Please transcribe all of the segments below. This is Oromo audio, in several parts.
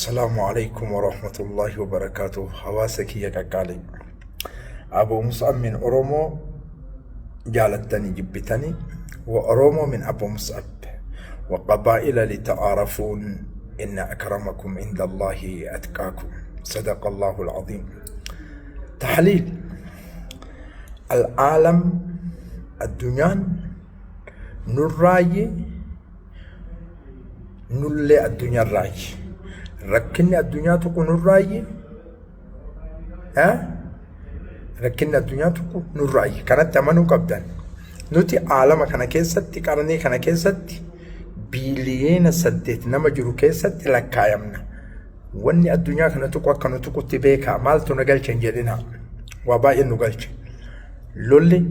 Assalaamu alaikum warahmatullahi wabarakaatuh. Hawaasa kiyya qaqqaalii. Abu Mus'ab min Oromoo jaalattanii jibbitanii wa Oromoo min Abu Mus'ab wa qabaa'ila lita'aarafuun inna akramakum inda Allahi atqaakum. Sadaqa Allahu al-aziim. Tahliil al-aalam addunyaan nurraayyi nullee addunyaarraayi. Rakkinni addunyaa tokko nurraayi. Rakkinni addunyaa tokko nurraayi. Kanatti amanuu qabdan. Nuti aalama kana keessatti qarnii kana keessatti biiliyoona 8 nama jiru keessatti lakkaayamna. Wanni addunyaa kana tuqu akka nu tuqutti beekaa. Maaltu na galche hin jedhinaa. Waa baay'ee nu galche. Lolli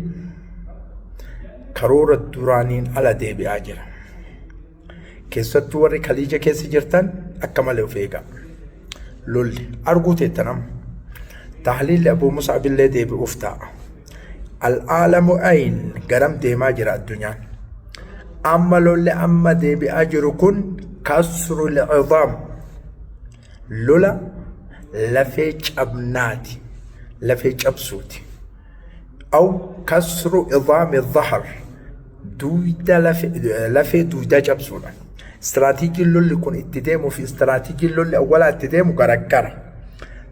karoora duraaniin ala deebi'aa jira. Keessattuu warri Kaliija keessa jirtan akka malee of eegaa. Lolli arguu teettan amma. Tahliilli Abuu Mus'ab illee deebi'uuf ta'a. Al'aalamu ayin garam deemaa jira addunyaan? Amma lolli amma deebi'aa jiru kun kasrul cidaam, lola lafee cabnaati, lafee cabsuuti. Aw kasru idaami dhahar, duuyda lafee duuydaa cabsuudha. Istiraatiijiin lolli kun itti deemuu fi istiraatiijiin lolli awwalaa itti deemu garaggara.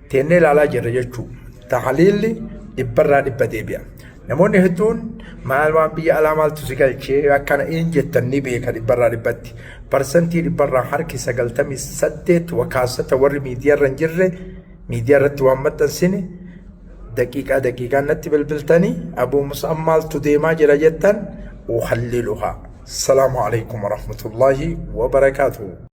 Teennee ilaalaa jirra jechuu. Tahliilli dhibbarraa dhibba deebi'a. Namoonni hedduun maal waan biyya alaa maaltu si galchee akkana in jettan ni beeka dhibbarraa dhibbatti. Parsantii dhibbarraa harki 98 wakaasata warri miidiyaarra hin jirre miidiyaa irratti waan maxxansine daqiiqaa daqiiqaan natti bilbiltanii Abuu Mus'ab maaltu deemaa jira jettan uhalliluha. Salaamu alaikum warahmatullaahi wabarakaatuhu.